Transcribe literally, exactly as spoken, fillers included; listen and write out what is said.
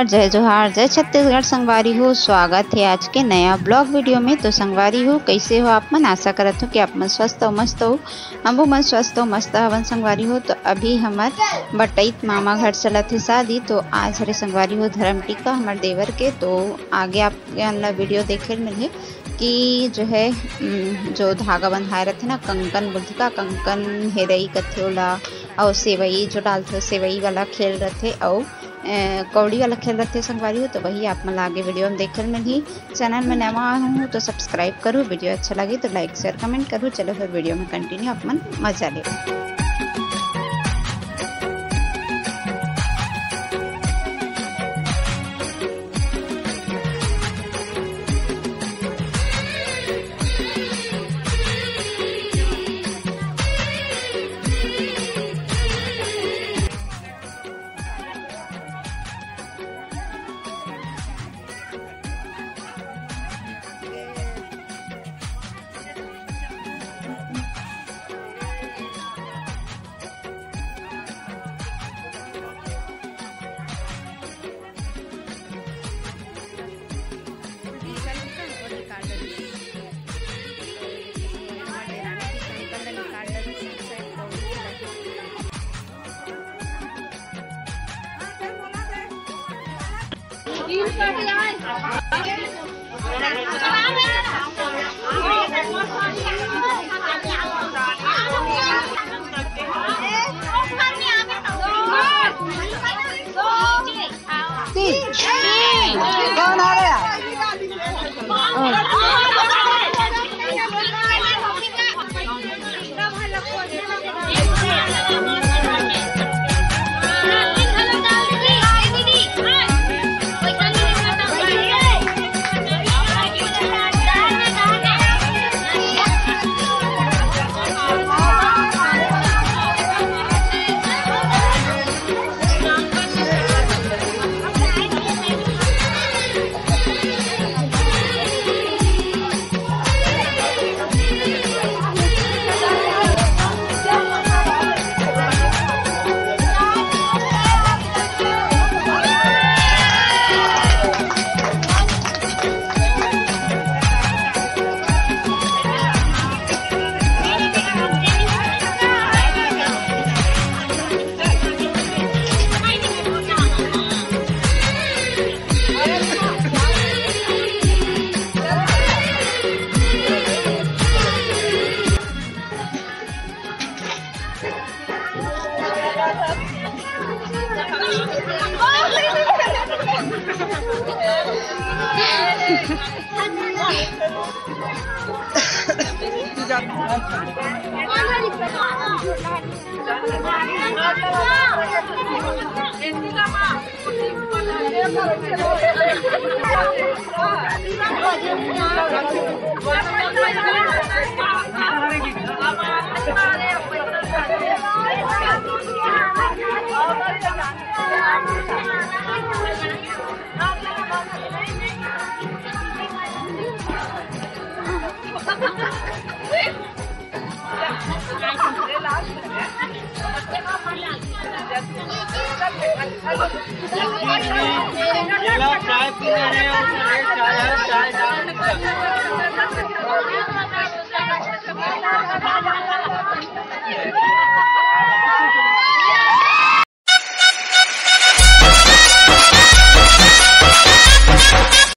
जय जोहार, जय छत्तीसगढ़ संगवारी हो। स्वागत हे आज के नया vlog video में। तो संगवारी हो, कइसे हो आप मन? आशा करत हो कि आप मन स्वस्थ हो, मस्त हो। हमू मन स्वस्थ हो, मस्त हवन संगवारी हो। तो अभी हमर बटईत मामा घर चलत हे शादी, तो आज हरे संगवारी हो धर्म टीका हमर देवर के। तो आगे आप मन ला video देखे ल मिलही कि जो है, उम, जो धागा बंधाए रथे ना, कंकन बोलथे का, कंकन हेरई कथे ओला, अउ सेवई जो डालथे, सेवई वाला खेल रथे, अउ, ए, कौड़ी वाला खेल रथे संगवारी हो। तो वही आप मन ला आगे video में देखे ल मिलही। Channel में नवा आहू तो subscribe करू, video अच्छा लगे तो like, share, comment करू। चलो फिर video में continue, आप मन मजा ले। तीन। कौन आ रहा है? चाय पीना है और चाय, चाय, चाय, चाय।